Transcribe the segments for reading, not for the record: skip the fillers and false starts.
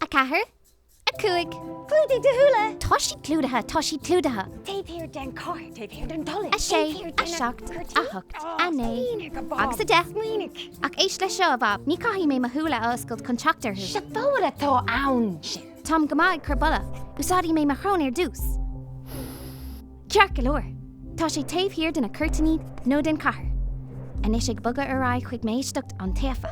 4, 5. Clúdaigh do shúile! Tá siad clúdaithe, tá siad clúdaithe. Taobh thiar den chathair, taobh thiar den dola. 6, 7, 8, 9 agus 10. Smaoinigh! Ach éist leis seo, a Bhab, ní caithfidh mé mo shúile a oscailt chun teacht orthu. Seafóid atá ann sin. Táim go maith ag cur boladh. Úsáidfidh mé mo shrón ar dtús. Ceart go leor. Tá sé taobh thiar de na cuirtíní nó den chathair. Anois ag bogadh ar aghaidh chuig m'éisteacht iontaofa.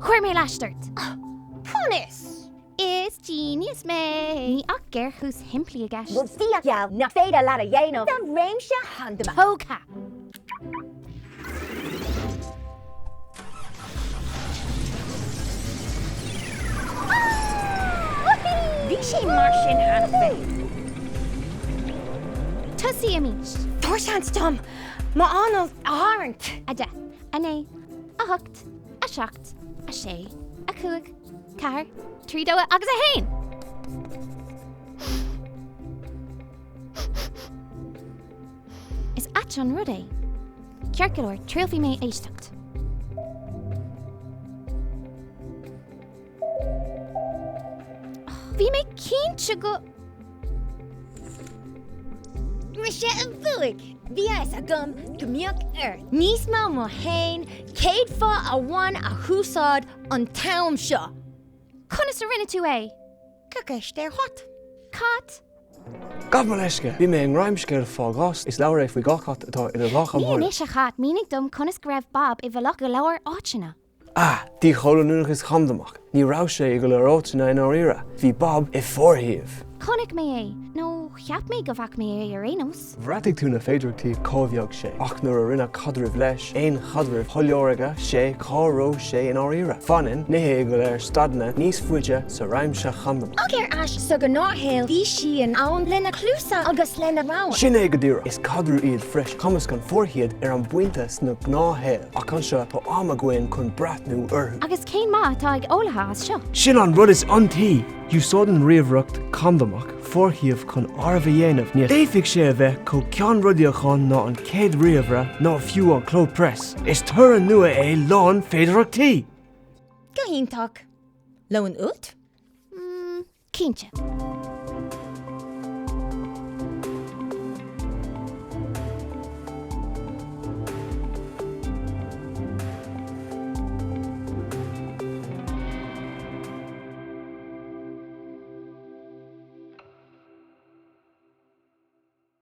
Chuir mé leaist ort! Conas? Is genius mé! Ní ach géarchúis shimplí i gceist. Rud geal nach féidir leat a dhéanamh sa réimse chandamach. Tógtha! Bhí sé mar sin cheana féin. Tosaímid! Tabhair seans dom m'anáil a tharraingt. 10, 9, 8, 7, 6, 5, 4, 3, 2 agus 1! Is ait an rud é. Ceart go leor, triailfidh mé éisteacht. Bhí mé cinnte go. Mise a bhuaigh! Bhí a fhios agam go mbeadh ort níos mó ná haon céadfa amháin a úsáid an t-am seo. Conas a rinne tú é? Cuir ceist ar chat. Cat? Gabh mo leithscéal! Bhí mé i ngreim scéil fá ghás. Is leabhar é faoi 2 chat atá idir dhá Ní chomhairle. anois a chat, mínigh dom conas go raibh Bob i bhfolach go leor áiteanna. Ah! Díchoilíneachas chandamach. Ní raibh sé i go leor áiteanna i ndáiríre. Bhí Bob i forshuíomh. Chonaic mé é, nó cheap mé go bhfaca mé é ar aon nós. Bhreathnaigh tú na féidearthachtaí cá bheadh sé, ach nuair a rinneadh caidreamh leis, aon chaidreamh, shoiléirigh sé cá raibh sé i ndáiríre. Fanann nithe i go leor staideanna níos faide sa réimse chandamach. Ach ar ais sa ghnáthshaol bhí sí in ann lena cluasa agus lena radharc. Sin é go díreach. Is caidreamh iad freisin. Cumascann forshuíomh ar an bpointe sna gnáthshaol. Ach anseo tá am againn chun breathnú orthu. Agus cén maith atá ag eolaithe as seo? Sin an rud is iontaí! Úsáideann ríomhaireacht chandamach forshuíomh chun áireamh a dhéanamh. Ní fhéadfaidh sé a bheith chomh ceannródaíoch ná an chéad ríomhaire ná fiú an cló preas. Is toradh nua é lán féidearthachtaí! Go hiontach. Lón uait? Cinnte.